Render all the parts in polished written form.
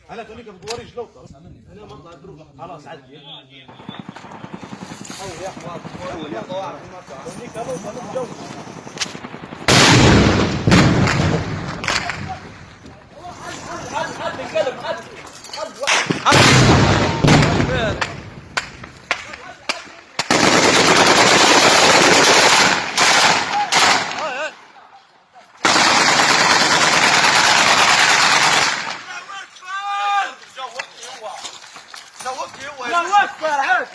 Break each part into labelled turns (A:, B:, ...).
A: هلا تونيك بوريش لوطه. انا ما اطلع دروج خلاص عدي. تونيك لوطه جو. الله اكبر عاد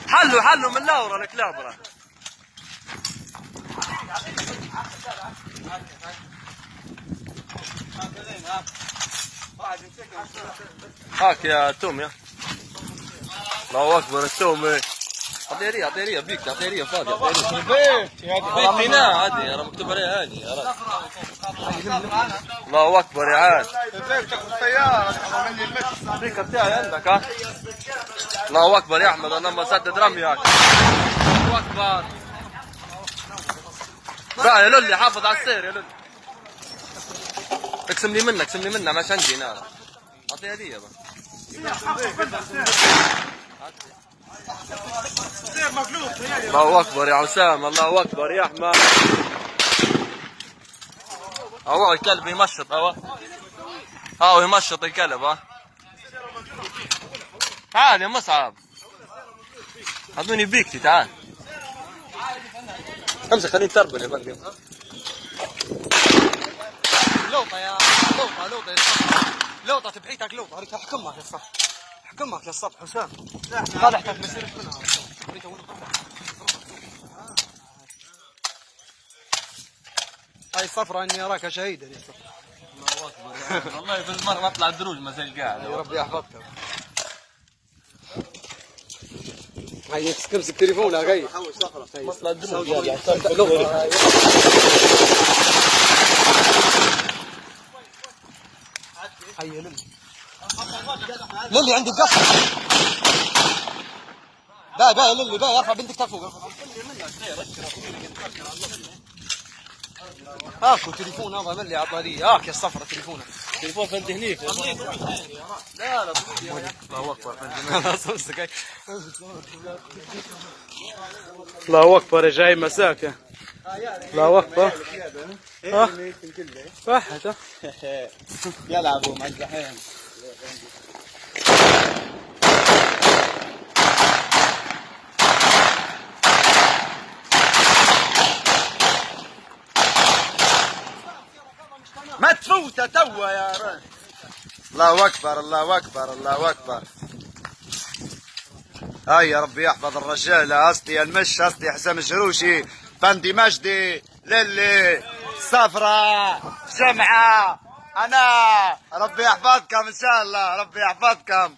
B: حلوا حلوا من لاورا الكلاب راه. هاك يا تومي. الله اكبر التومي. اعطيه لي اعطيه لي بيك اعطيه لي فاضي اعطيه لي. بيتنا هذه راه مكتوب عليها هاني يا راجل. الله اكبر يا عاد. البيكه بتاعي عندك ها. الله اكبر يا احمد انا ما سدد رميك. الله اكبر. بقى يا لولي حافظ على السير يا لولي. اقسم لي منك اقسم لي منه ما عندي نار. اعطيها لي يابا. الله اكبر يا حسام الله اكبر يا احمد. هو الكلب يمشط هو. هاو يمشط الكلب ها. تعال يا مصعب. اعطوني بيكتي تعال. امسك خليني تربل يا فندم.
C: لوطه يا لوطه لوطه يا الصف لوطه تبعيتك لوطه هريتها حكمك يا الصف حكمك يا الصف حسام طالعتك ما يصيرش منها هريتها وين هاي الصفرة اني اراك شهيدا يا الصف.
B: الله اكبر والله في المره اطلع الدروج ما زال قاعد.
C: يا ربي يحفظك. هاي تمسك تليفونها غير
B: اطلع الدروج يا
C: لوطه. هيا للي للي عندي القصر. باي باي للي باي ارفع بنتك فوق. هاكو تليفون هذا ملي عطاني هاك يا الصفرة تليفونك.
B: تليفون فندي هنيك. لا لا الله اكبر فندي.
C: خلاص امسك.
A: الله اكبر يا جاي مساك. الله اكبر. ها واحد
D: يلعبوا مع الزحام. ما تفوت توا يا رجل. الله اكبر الله اكبر الله اكبر. هاي يا ربي يحفظ الرجاله. اصلي المش اصلي حسام الجروشي فندي مجدي للي صفرة جمعة انا ربي يحفظكم ان شاء الله ربي يحفظكم.